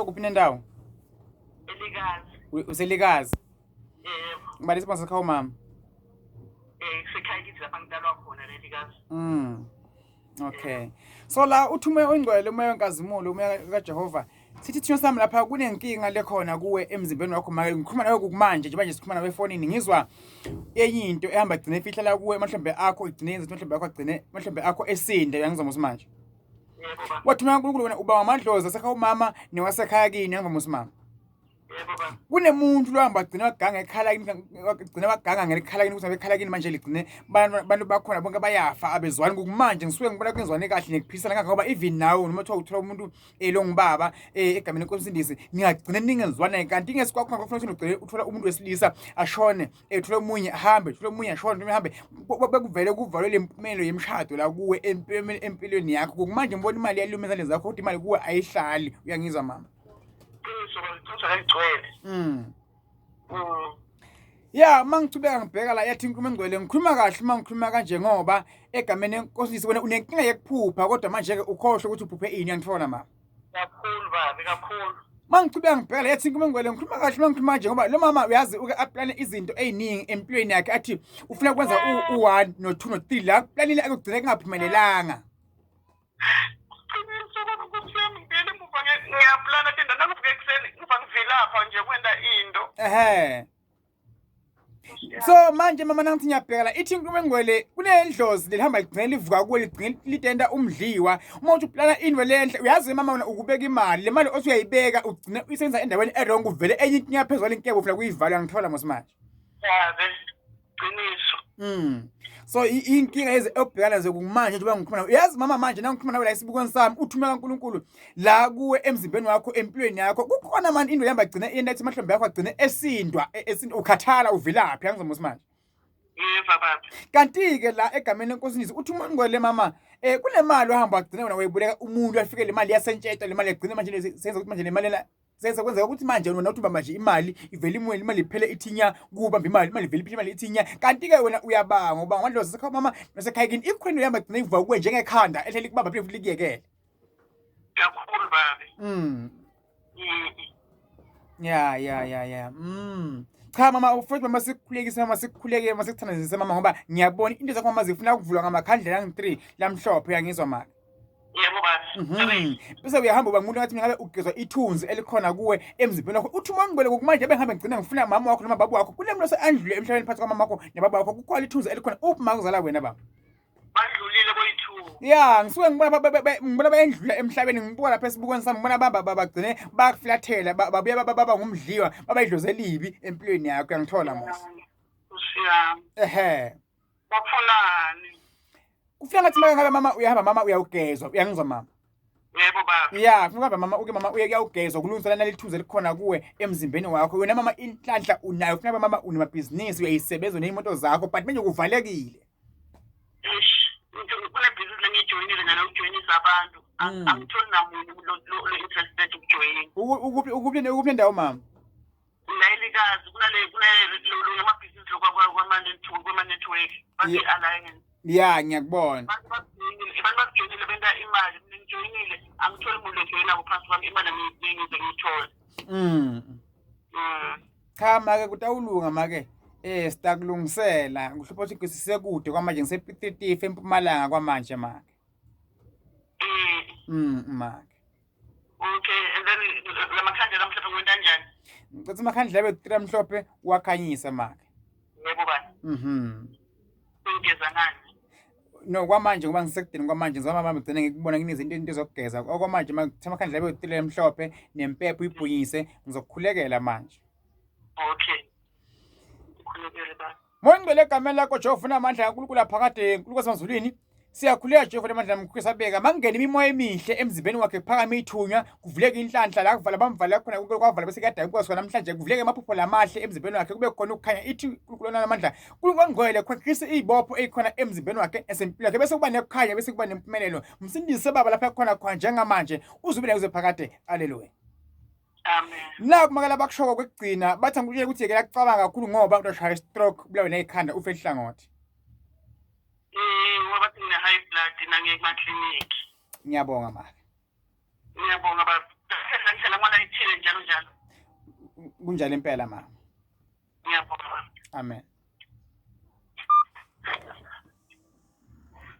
kuphi nendawo? Elikazi. Uselikazi. Yebo. Ngibale isibongo sakho umama. Sekhaya kithi lapha ngidalwa khona lelikazi. Okay. So la uthi umoya oyingcwele, umoya wenkazimulo, umoya kaJehova. Sithi thina sami lapha kunenkinga lekhona kuwe emzimbeni wakho make ngikhuluma nawe kumanje nje manje sikhuluma nawe efonini ngizwa enye into ehamba gcine ifihlela kuwe emahlombe akho igcine yenza emahlombe akho agcine emahlombe akho esinde uyangizwa manje. Yebo baba. Wathi umoya kaNkulunkulu wena uba wamadlozi asekhaya umama newasekhaya kini uyangizwa manje. Yebo baba. Kunemuntu lohamba agcine waganga ekhala kini agcine waganga ngelikhala kini ukuthi ngabe ekhala kini manje ligcine abantu bakhona bonke bayafa abezwani kumanje ngisuke ngibona kungezwani kahle nekuphisana kangaka ngoba even nawe noma kuthiwa uthola umuntu lo ngubaba egameni lenkosi umsindisi ningagcine ningezwana kanti ingesikwakho ngakho kufanele ukuthi ugcine uthola umuntu wesilisa ashone uthole omunye ahambe uthole omunye ashone uthole ahambe bekuvele kuvalwe le mpumelo yemishado la kuwe empilweni yakho kumanje ngibona imali yaluma ezandleni zakho kodwa imali kuwe ayihlali uyangizwa mama. Qiniso baba, iqiniso kaligcwele. Ya mangichubeka ngibheka la yathi inkulumo engcwele ngikhuluma kahle uma ngikhuluma kanje ngoba egameni lenkosi wena unenkinga yekuphupha kodwa manje ke ukhohlwe ukuthi uphuphe ini uyangithola mama. Kakhulu babi kakhulu. Mangichubeka ngibheka la yathi inkulumo engcwele ngikhuluma kahle uma ngikhuluma kanje ngoba lo mama uyazi uke aplane izinto eziningi empilweni yakhe athi ufuna ukwenza u-1 no-2 no-3 la planile akugcine kungaphumelelanga. Qiniso baba Nkosi yami ngibuyele emuva ngiyaplana tenda nakuvuka ekuseni ngiva ngivilapha nje kwenta into. Ehhe. So manje mama nangithi ngiyabheka la ithi inkulumo engcwele kunendlozi lelihamba ligcine livuka kuwe ligcine litenta umdliwa uma uthi uplana into lenhle uyazi mama wena ukubeka imali le mali othi uyayibeka ugcine uyisenza endaweni e-wrong kuvele enye inkinga phezu kwale nkinga ufuna kuyivala ngithola mos manje. Yabe qiniso. So inkinga ezi obhekana nazo kumanje njengoba ngikhuluma nawe uyazi mama manje nangikhuluma nawe la esibukweni sami uthumela kaNkulunkulu la kuwe emzimbeni wakho empilweni yakho kukhona manje into yamba gcina into ethi amahlombe yakho agcine esindwa esindwa ukhathala uvilaphi angizwa manje. Yebo baba. Kanti ke la egameni lenkosi Nisi uthi umuntu ngwele mama kunemali ohamba wagcina wena wayibuleka umuntu afike le mali yasentsheta le mali yagcina manje senza ukuthi manje le mali la senza kwenzeka ukuthi manje wena uthi ubamba nje imali ivele imweni imali iphele ithinya kubamba imali imali ivele iphele imali ithinya kanti ke wena uyabanga ubanga amadlozi asekhaya mama nasekhaya kini ikhona uyamba gcina ivuka kuwe njengekhanda ehleli kubamba phinde futhi likuyekele. Kakhulu babi. Ya ya ya ya. Cha mama futhi mama sikukhulekise mama sikukhuleke mama sikuthandazise mama ngoba ngiyabona into zakho mama zifuna ukuvulwa ngamakhandlela angu-3 lamhlophe uyangizwa mama. Yebo baba. Bese uyahamba uba ngumuntu ngathi ngabe ugezwa ithunzi elikhona kuwe emzimbeni wakho. Uthi uma ngibele ngokumanje bengihambe ngigcina ngifuna mama wakho noma baba wakho. Kunemuntu oseandlule emhlabeni phakathi kwamama wakho nebaba wakho kukhona ithunzi elikhona. Uphi ma kuzala wena baba? Badlulile boyi-2. Ya ngisuke ngibona ngibona bayendlula emhlabeni ngibuka lapha esibukweni sami ngibona baba bagcine bakuflathela babuya baba ngumdliwa baba idlozi elibi empilweni yakho uyangithola mos. Nkosi yami. Ehhe. Bafunani? Kufika ngathi make ngabe mama uyahamba mama uyawugezwa uyangizwa mama. Yebo baba. Ya kufuneka ngabe mama uke mama uye kuyawugezwa kulungiswa naleli elikhona kuwe emzimbeni wakho wena mama inhlanhla unayo kufuneka mama unemabhizinisi uyayisebenza uneyimoto zakho but manje kuvalekile. Eish, kunebhizinisi lengiyijoyinile nalokujoyinisa abantu. Angitholi namunye lo interested ukujoyina. Ukuphi ukuphi ukuphi nendawo mama? La elikazi kunale kunale amabhizinisi kwama-network base-alliance. Ya ngiyakubona. Abantu bakujoyinile, abantu bakujoyinile benta imali, mina ngijoyinile angitholi muntu ojoyinako phansi kwami imali angiyize ngiyithole. Cha make kutawulunga make sitakulungisela kuhlupha ukuthi sisekude kwamanje ngisePiet empumalanga kwamanje make. Make. Okay, and then lamakhandlela amhlophe ngiwenta kanjani? Ngicela amakhandlela abe 3 amhlophe uwakhanyise make. Yebo baba. Ungigeza ngani? No kwamanje ngoba ngisekudeni kwamanje ngizama mama ngigcine ngikubona nginezinto into zokugeza. Okwamanje makuthe amakhandlela abe 3 amhlophe nempepho uyibhunyise ngizokukhulekela manje. Okay. Ngikhulekele baba. Moya Ngcwele egameni lakho Jehova unamandla kaNkulunkulu aphakade uNkulunkulu wasemazulwini. Siyakhuleka Jehova namandla amkhulu sabeka makungena imimoya emihle emzimbeni wakhe kuphakame ithunywa kuvuleke inhlanhla la kuvala bamvala khona konke kwavala bese kuyadaka inkosi khona namhlanje kuvuleke amaphupho lamahle emzimbeni wakhe kube khona ukukhanya ithi uNkulunkulu onamandla uNkulunkulu ongcwele khwekisa izibopho ezikhona emzimbeni wakhe esempilo yakhe bese kuba nekukhanya bese kuba nempumelelo msindise baba lapha ekhona khona njengamanje uzube naye uze phakade haleluya. Amen. Naku makala bakushoko kwekugcina bathi angikutshela ukuthi yekela kucabanga kakhulu ngoba utoshaya stroke ubulawe nekhanda ufe ihlangothi. Ngoba bathi ngine high blood nangiye kuma clinic. Ngiyabonga make. Ngiyabonga baba. Ngihlala ngwalayithile njalo njalo. Kunjalo impela, ma. Ngiyabonga. Amen.